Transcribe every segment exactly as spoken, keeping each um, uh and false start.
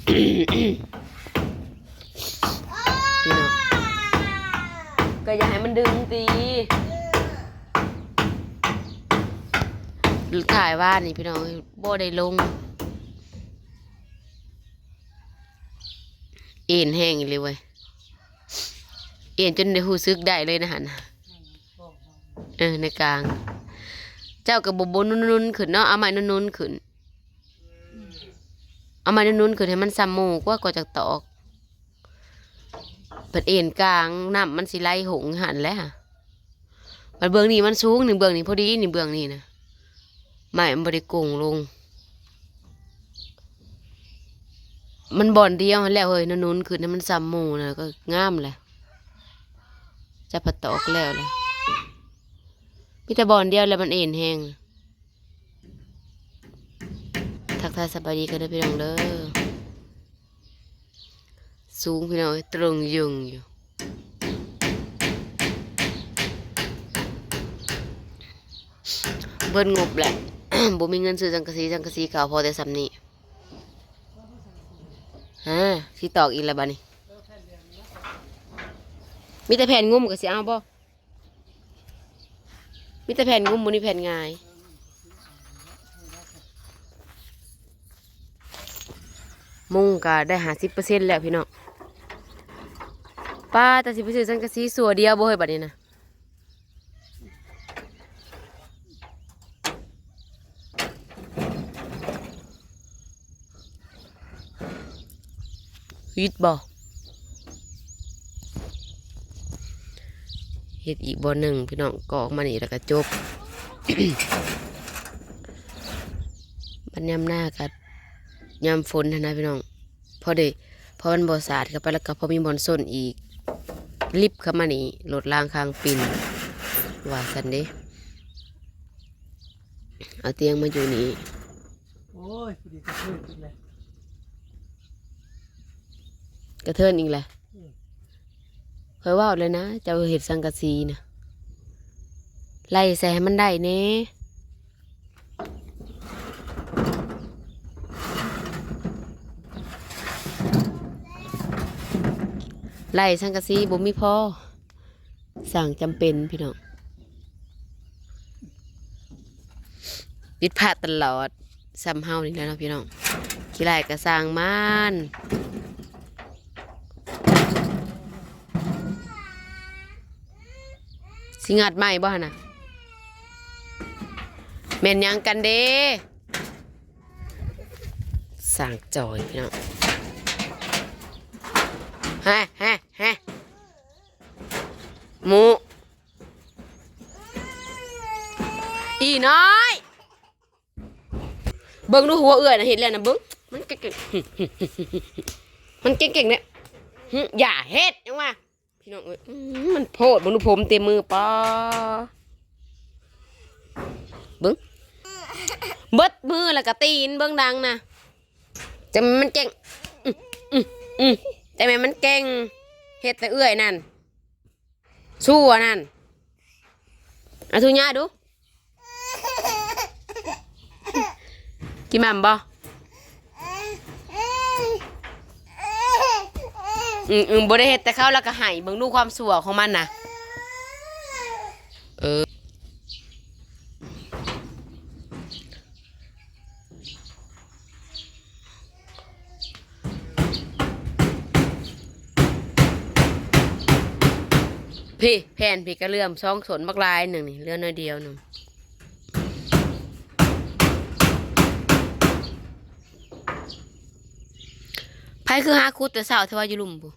พี่น้อง ก็อย่าให้มันดึงตี ถ่ายว่านี่พี่น้อง บ่ได้ลง เอ็นแห้งอีหลีเว้ย เอ็นจนได้รู้สึกได้เลยนะหั่นน่ะ เออ ในกลาง เจ้าก็บ่บ่นุ่นๆขึ้นเนาะ เอาไม้นุ่นๆขึ้น เอาไม้นุ่นๆขึ้นให้มันส่ำหมู่กว่า กว่าจักตอก เพิ่นเอ็นกลาง น้ำมันสิไหลหงหั่นแหละ บัดเบื้องนี้มันสูง นี่เบื้องนี้พอดี นี่เบื้องนี้นะ ไม้มันบ่ได้โก่งลง มันบ่อนเดียวหั่นแหละเฮ้ย นุ่นๆขึ้นให้มันส่ำหมู่นะ ก็งามแหละ จับผัดตอกแล้วแหละ มีแต่บ่อนเดียวแหละมันเอ็นแฮง ทักทายสบายดีกันเด้อพี่น้องเด้อ สูงพี่น้องเอ้ย ตรงยึงอยู่ เบิดงบแหละ บ่มีเงินซื้อสังกะสี สังกะสีก็เอาพอแต่ส่ำนี้ ฮะ สิตอกอีกแล้วบัดนี้ มีแต่แผ่นงุ้มก็สิเอาบ่ มีแต่แผ่นงุ้ม บ่มีแผ่นง่าย มุงก็ได้ห้าสิบเปอร์เซ็นต์แล้วพี่น้อง ป้า แต่สิไปซื้อสังกะสีสั่วเดียวบ่เฮ้ยบัดนี้นะ วิดบ่ เฮ็ดอีกบ่อหนึ่งพี่น้อง ก็ออกมานี่แล้วก็จบ บัดยามหน้าก็ยามฝนหั้นนะพี่น้อง พอได้ พอมันบ่สาดเข้าไปแล้วก็พอมีบ่อนส้นอีก ลิบเข้ามานี่ รถล้างคางปิ่น ว่าซั่นเด้ เอาเตียงมาอยู่นี่ โอ้ย พอดีกระเทือนอีกแล้ว กระเทือนอีกแหละ อืม ค่อยเว้าเลยนะ เจ้าเฮ็ดสังกะสีนะ ไล่ใส่ให้มันได้แหน่ ไล่สังกะสีบ่มีพอ สั่งจำเป็นพี่น้อง ผิดพลาดตลอด ส่ำเฮานี่แหละเนาะพี่น้อง ขี้ร้ายก็สร้างมัน สิงัดใหม่บ่หั่นน่ะ แม่นหยังกันเด้ สร้างจอยพี่น้อง ฮะ ฮะ ฮะ หมู อีน้อย เบิ่งดูหัวเอื้อยนะ เฮ็ดแล้วนะ เบิ่ง มันเก่งๆ มันเก่งๆเนี่ย หึ อย่าเฮ็ด ยังว่า พี่น้องเอ้ย อื้อ มันโพด เบิ่งดูผมเต็มมือ ปอ เบิ่ง เบิดมือแล้วก็ตีน เบิ่งดังนะ จั่งแม่นมันเก่ง อื้อ อื้อ อื้อ จั่งแม่นมันเก่ง เฮ็ดแต่เอื้อยนั่น สู้อันนั้น เอาทุญาดู กินหม่ำบ่ อืม อืม บ่ได้เฮ็ดแต่เขาแล้วก็ให้ เบิ่งดูความชั่วของมันนะ เออ พี่ แผ่นพี่กระเหลื่อมสองส้นบักหลายหนึ่งนี่ เหลือน้อยเดียวหนึ่ง ไผคือหาขุดแต่เช้า แต่ว่าอยู่ลุ่มพุ้น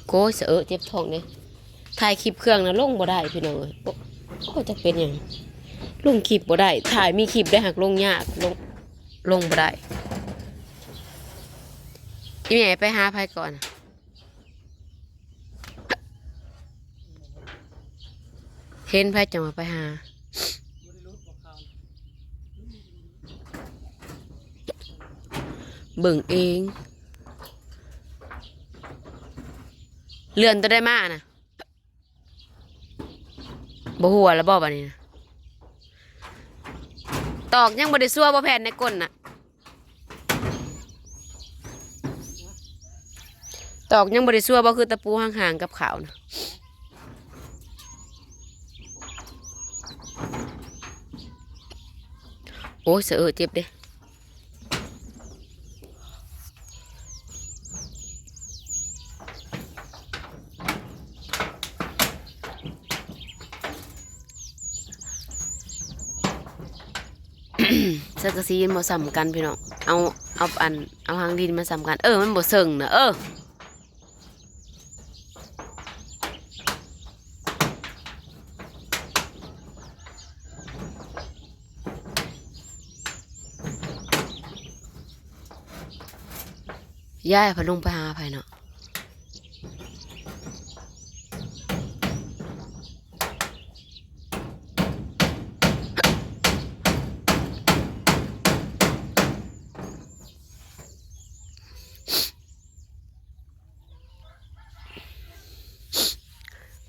โอ้ย สะเอะ เจ็บท้องเด้ ถ่ายคลิปเครื่องนะลงบ่ได้พี่น้องเอ้ย โอ้ โอ้ จักเป็นหยัง ลงคลิปบ่ได้ ถ่ายมีคลิปได้ หากลงยาก ลง ลงบ่ได้ อีแม่ไปหาไผก่อน เห็นไผจั่งว่าไปหา เบิ่งเอง เลื่อนตัวได้มานะ บ่หัวแล้วบ่บัดนี้นะ ต ตอกยังบ่ได้ซั่วบ่แผ่นในก้นน่ะ ตอกยังบ่ได้ซั่วบ่ คือตะปูห่างๆกับข้าวน่ะ โอ้ย สะเออ เจ็บเด้ สังกะสีมันบ่ส่ำกันพี่น้อง เอา เอาอัน เอาหางดินมาส่ำกัน เออ มันบ่เซิงน่ะ เออ ยายพาลงไปหาไผเนาะ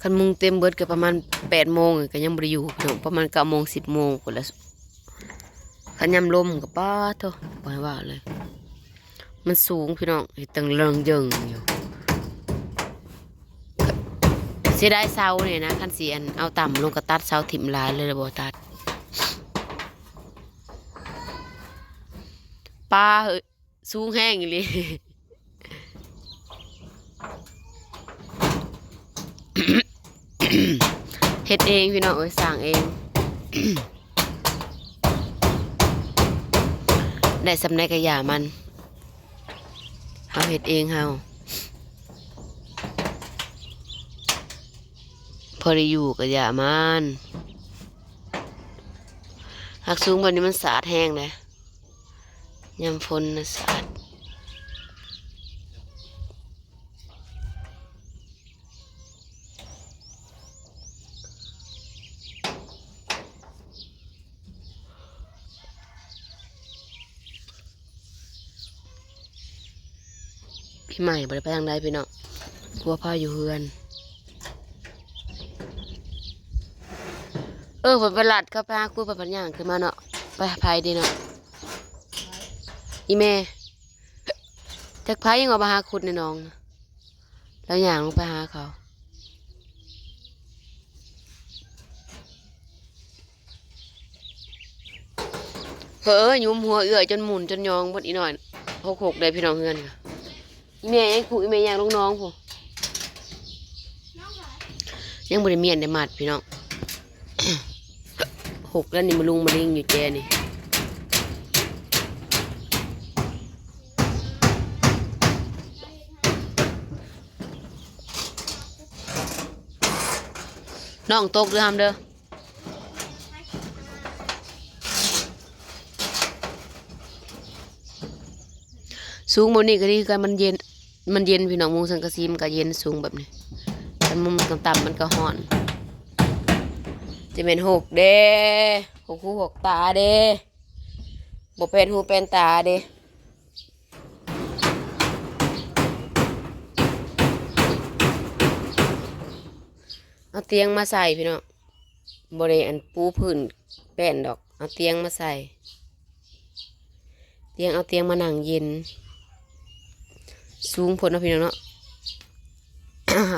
คันมุงเต็มเบิดก็ประมาณแปดโมง ก็ยังบ่ได้อยู่พี่น้อง ประมาณเก้าโมง สิบโมงพุ้นละ คันยามลมก็ป๊าดโธ่ บ่ให้ว่าเลย มันสูงพี่น้อง เฮ็ดตังเริงเยิงอยู่ เสียดายเสานี่นะ คันสิอันเอาต่ำลงก็ตัดเสาถิ่มหลายเลย บ่ตัด ปาเฮ้ย สูงแฮงอีหลี เฮ็ดเองพี่น้องเอ้ย สร้างเอง ได้ส่ำใดก็อย่ามัน เฮาเฮ็ดเองเฮา พอได้อยู่ก็อย่ามัน หากสูงแบบนี้มันสาดแฮงเลย ยามฝนน่ะสาด ปีใหม่บ่ได้ไปทางใดพี่น้อง ครัวพาอยู่เฮือน เออ เพิ่นไปลัดเข้าไปหาครัว เพิ่นย่างขึ้นมาเนาะ ไปหาไผเด้เนาะ อีแม่ จักไผยังว่ามาหาขุดในหนองนะ แล้วย่างลงไปหาเขา เฮ้ย ยุมหัวเอื้อยจนหมุนจนยองเบิดอีหน่อย หกหก ได้พี่น้องเฮือนค่ะ อีแม่ยังผูก อีแม่ย่างลงหนองพู้น ยังบ่ได้เมียนได้มัดพี่น้อง หกแล้วนี่ มาลุงมาลิงอยู่แจนี่ น้องตกเด้อ ห้ามเด้อ สูงบนนี้ก็ดีคือกัน มันเย็น มันเย็นพี่น้อง มุงสังกะสีมันก็เย็น สูงแบบนี้ คันมุงต่ำๆมันก็ฮ้อน จะเป็นหกเด้ หกหูหกตาเด้ บ่เป็นหูเป็นตาเด้ เอาเตียงมาใส่พี่น้อง บ่ได้อันปูพื้นแป้นดอก เอาเตียงมาใส่ เตียง เอาเตียงมานั่งเย็น สูงโพดเนาะพี่น้องเนาะ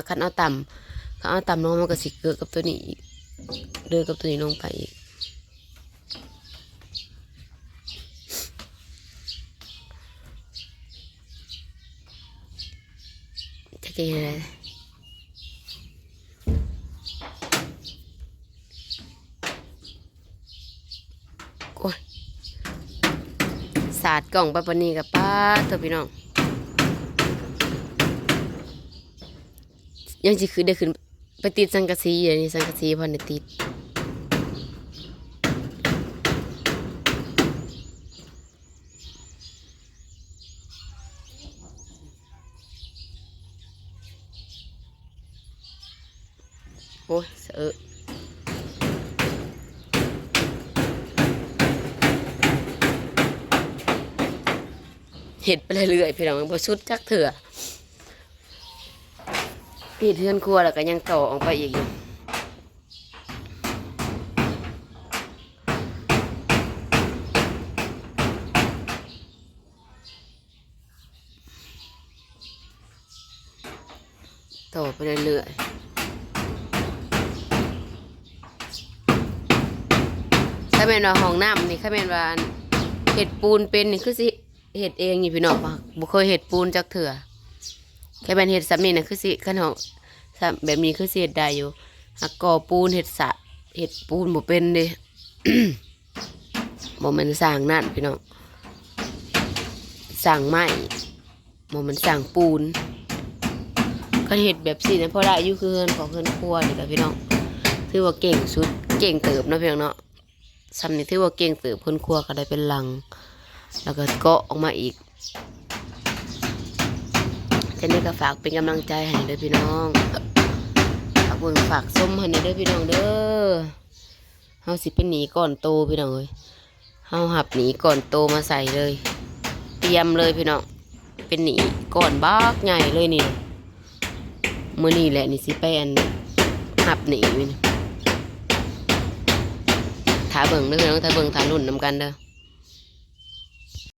คันเอาต่ำ คันเอาต่ำลงมันก็สิเกิดกับตัวนี้อีก เดินกับตัวนี้ลงไปอีก จะเกิดอะไร โอ้ย สาดกล่องไปปานนี้ก็ป๊าดเถอะพี่น้อง ยังสิขึ้นได้ขึ้น ไปติดสังกะสีอยู่นี่ สังกะสีพันได้ติด โอ้ย สะเอะ เฮ็ดไปเรื่อยๆ พี่น้อง บ่สุดจักเทื่อ เฮ็ดเฮือนครัวแล้วก็ยังต่อออกไปอีกอยู่ ต่อไปเรื่อยๆ ถ้าแม่นว่าห้องน้ำนี่ ถ้าแม่นว่าอันเฮ็ดปูนเป็นนี่คือสิเฮ็ดเองนี่พี่น้อง บ่เคยเฮ็ดปูนจักเทื่อ แค่แม่นเฮ็ดส่ำนี้นะคือสิ คันห้องส่ำแบบนี้คือสิเฮ็ดได้อยู่ หากก่อปูนเฮ็ดสระ เฮ็ดปูนบ่เป็นเด้ บ่แม่นสร้างนั่นพี่น้อง สร้างไม้ บ่แม่นสร้างปูน คันเฮ็ดแบบซี่นะ พอได้อยู่ คือเฮือนของเฮือนครัวนี่แหละพี่น้อง ถือว่าเก่งสุด เก่งเติบเนาะพี่น้องเนาะ ส่ำนี้ถือว่าเก่งเติบ เฮือนครัวก็ได้เป็นหลัง แล้วก็เกาะออกมาอีก จั่งใด๋ก็ฝากเป็นกำลังใจให้เด้อพี่น้อง ฝากเบิ่งฝากชมให้เด้อพี่น้องเด้อ เฮาสิเป็นหนี้ก้อนโตพี่น้องเอ้ย เฮารับหนี้ก้อนโตมาใส่เลย เตรียมเลยพี่น้อง เป็นหนี้ก้อนบักใหญ่เลยนี่ มื้อนี้แหละนี่สิไปอันรับหนี้อยู่นี่ ถ้าเบิ่งเด้อพี่น้อง ถ้าเบิ่งถ้าลุ้นนำกันเด้อ